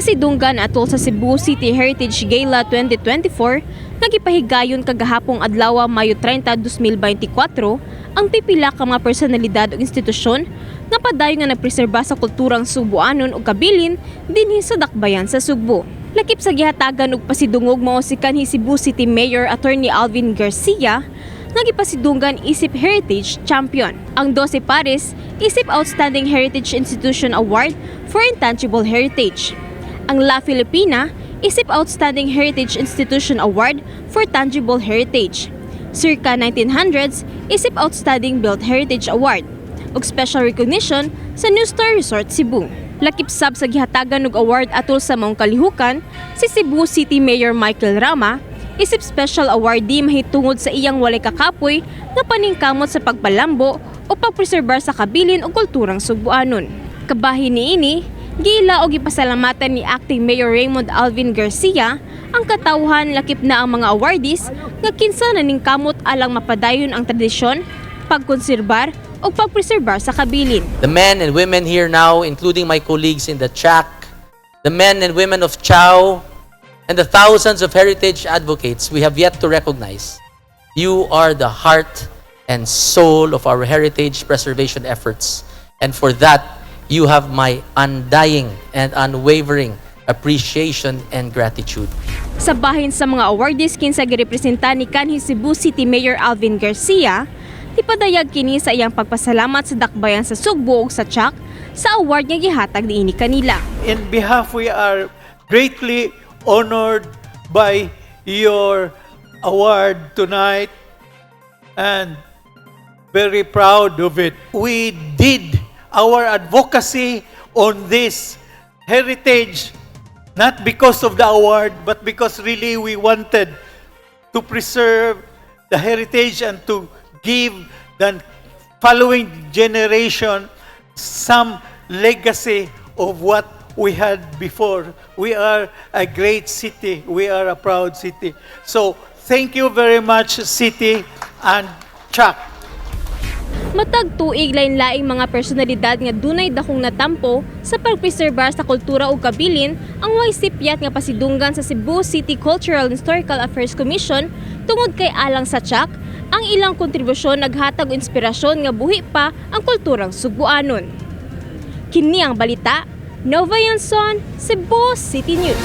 Pasidunggan atol sa Cebu City Heritage Gala 2024 nga gipahigayon kagahapong adlaw, Mayo 30, 2024, ang pipila ka mga personalidad ug institusyon nga padayon nga nagpreserba sa kulturang Sugbuanon ug kabilin dinhi sa dakbayan sa Sugbo. Lakip sa gihatagan og pasidungog mao si kanhi Cebu City Mayor Attorney Alvin Garcia nga gipasidunggan isip Heritage Champion. Ang 12 Pares isip Outstanding Heritage Institution Award for Intangible Heritage. Ang La Filipina isip Outstanding Heritage Institution Award for Tangible Heritage. Circa 1900s isip Outstanding Built Heritage Award ug special recognition sa New Star Resort Cebu. Lakip sab sa gihatagan og award atol sa maong kalihukan si Cebu City Mayor Michael Rama isip special awardee mahitungod sa iyang walay kakapoy nga paningkamot sa pagpalambo o pagpreserbar sa kabilin ug kulturang Sugbuanon. Kabahin niini, giila og gipasalamatan ni Acting Mayor Raymond Alvin Garcia ang katawhan, lakip na ang mga awardees nga kinsa naningkamot alang mapadayon ang tradisyon, pagkonserbar ug pagpreserbar sa kabilin. The men and women here now, including my colleagues in the CHAC, the men and women of CHOW, and the thousands of heritage advocates we have yet to recognize, you are the heart and soul of our heritage preservation efforts. And for that, you have my undying and unwavering appreciation and gratitude. Sa bahin sa mga awardees kinsa girepresenta ni kanhi Cebu City Mayor Alvin Garcia, ipadayag kini sa iyang pagpasalamat sa dakbayan sa Sugbo ug sa CHAC sa award nga gihatag niini kanila. In behalf, we are greatly honored by your award tonight and very proud of it. We did our advocacy on this heritage not because of the award, but because really we wanted to preserve the heritage and to give the following generation some legacy of what we had before. We are a great city. We are a proud city. So thank you very much, city and CHAC. Matag tuig, lain-laing mga personalidad nga dunay dakong natampo sa pagpreserbar sa kultura ug kabilin ang way sipyat nga pasidunggan sa Cebu City Cultural and Historical Affairs Commission tungod kay alang sa CHAC, ang ilang kontribusyon naghatag og inspirasyon nga buhi pa ang kulturang Sugbuanon. Kini ang balita, Nova Yanson, Cebu City News.